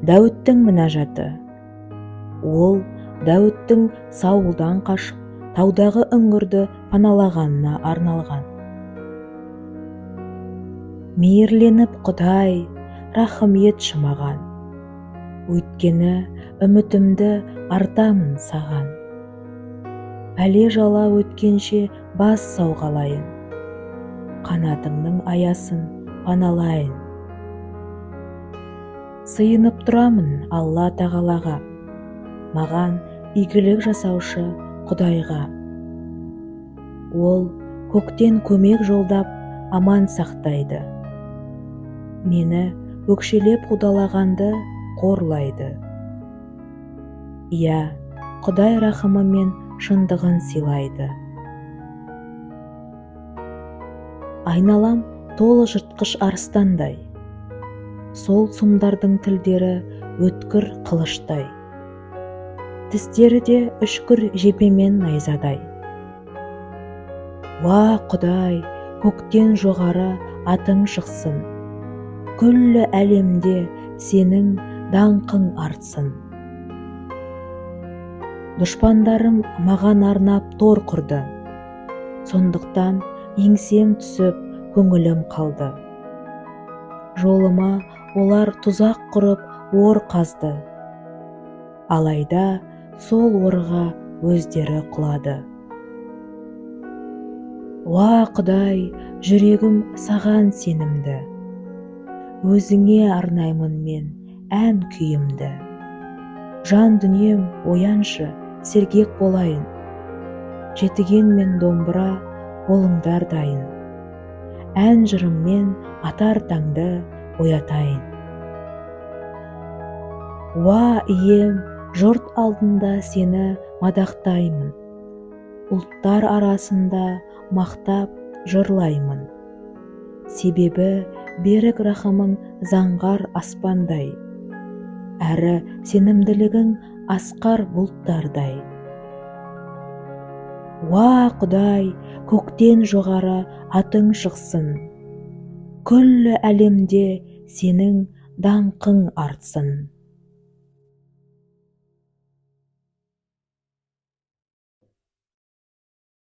Дәуіттің мінәжаты. Ол Дәуіттің Саулдан қашып, таудағы үңгірді паналағанына арналған. Мейірленіп, Құдай, рахым етші маған, өйткені үмітімді артамын саған. Пәле-жала өткенше бас сауғалайын, қанатыңның аясын паналайын. Сыйынып тұрамын Алла Тағалаға, маған игілік жасаушы Құдайға. Ол көктен көмек жолдап, аман сақтайды. Мені өкшелеп қудалағанды қорлайды. Иә, Құдай рахымы мен шындығын сыйлайды. Айналам толы жыртқыш арыстандай. Сол сұмдардың тілдері өткір қылыштай. Тістері де үшкір жебемен найзадай. Уа, Құдай, көктен жоғары атың шықсын. Күллі әлемде сенің даңқың артсын. Дұшпандарым маған арнап тор құрды. Сондықтан еңсем түсіп, көңілім қалды. Жолыма олар тұзақ құрып, ор қазды. Алайда сол орға өздері құлады. Уа, Құдай, жүрегім саған сенімді. Өзіңе арнаймын мен ән күйімді. Жан дүнием, ояншы, сергек болайын. Жетіген мен домбыра болыңдар дайын. Ән жырыммен атар таңды оятайын. Уа, Ием, жұрт алдында сені мадақтаймын. Ұлттар арасында мақтап жырлаймын. Себебі берік рахымың заңғар аспандай, әрі сенімділігің асқар бұлттардай. Уа, Құдай, көктен жоғары атың шықсын. Күллі әлемде сенің даңқың артсын.